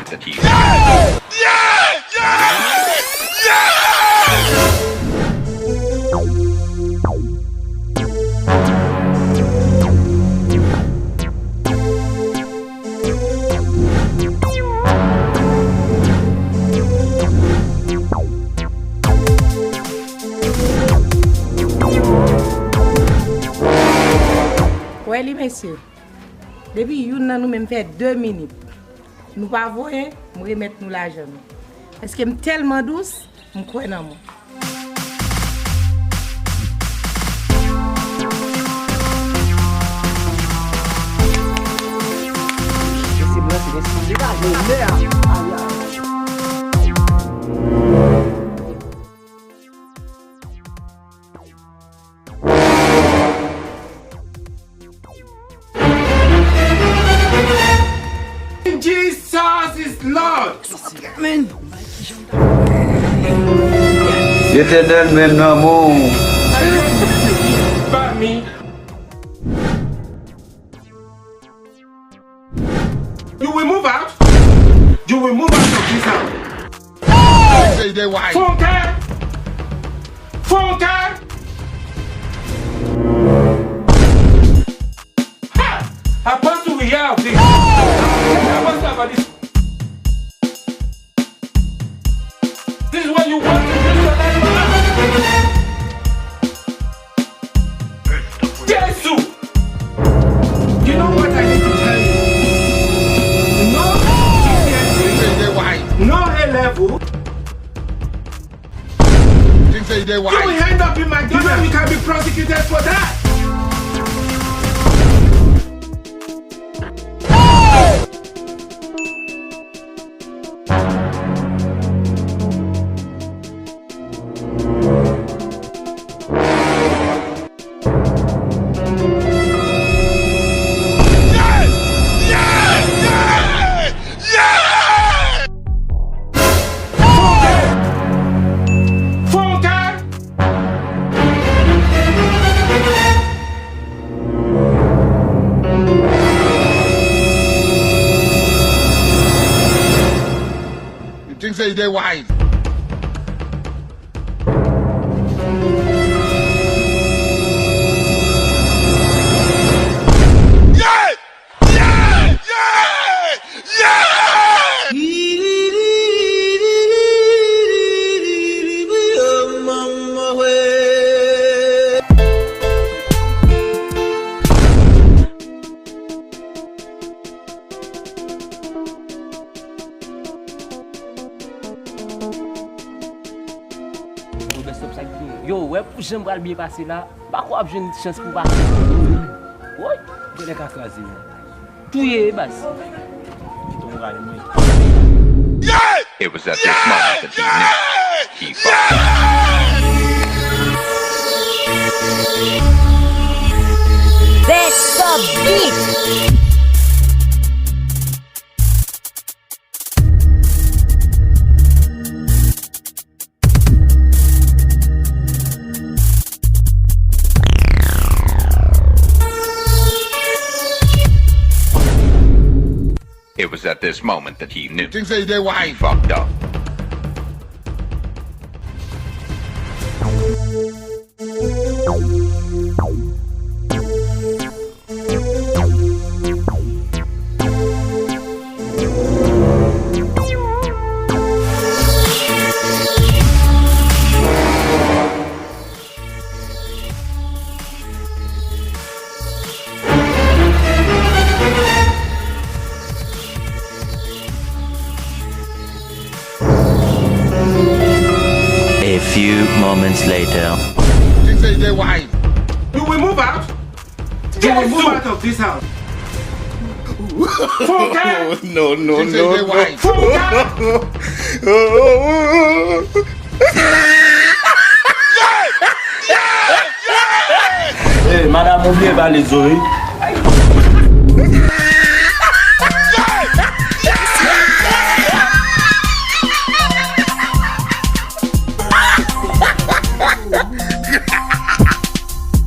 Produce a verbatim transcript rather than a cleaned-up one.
That he Wè li, mesye. Depi youn nan nou menm fè de minit, nou pa voye, m remèt nou lajan nou. Paske m tèlman dous, m kwè nan mwen. Jesus is Lord. Letènèl menm nan men w. But me. You will move out. You will move out of this house. Say they white. Funke! Funke! Ha! Apostle, we have this. Apostle, about this. This is what you want to do to your life. Jesu! You know what I need to tell you? No G C S E, no A level. You will end up in McDonald's. You can be prosecuted for that. You think say they wise? Yo, wè pou jan m pral byen pase la, m pa kwè w ap jwenn chans pou w pase. Woy! Genlè ka kraze menm. Touye baz. Kite m rale mwen. It was at this moment that he knew he fucked up. Best of beat. It was at this moment that he knew Think say they he wise. Fucked up. A few moments later. Think say they wise. You will move out. You will move out of this house. Funke! No, no, Think say they no. wise. Funke! Hey, madam, ou byen pale zo wi.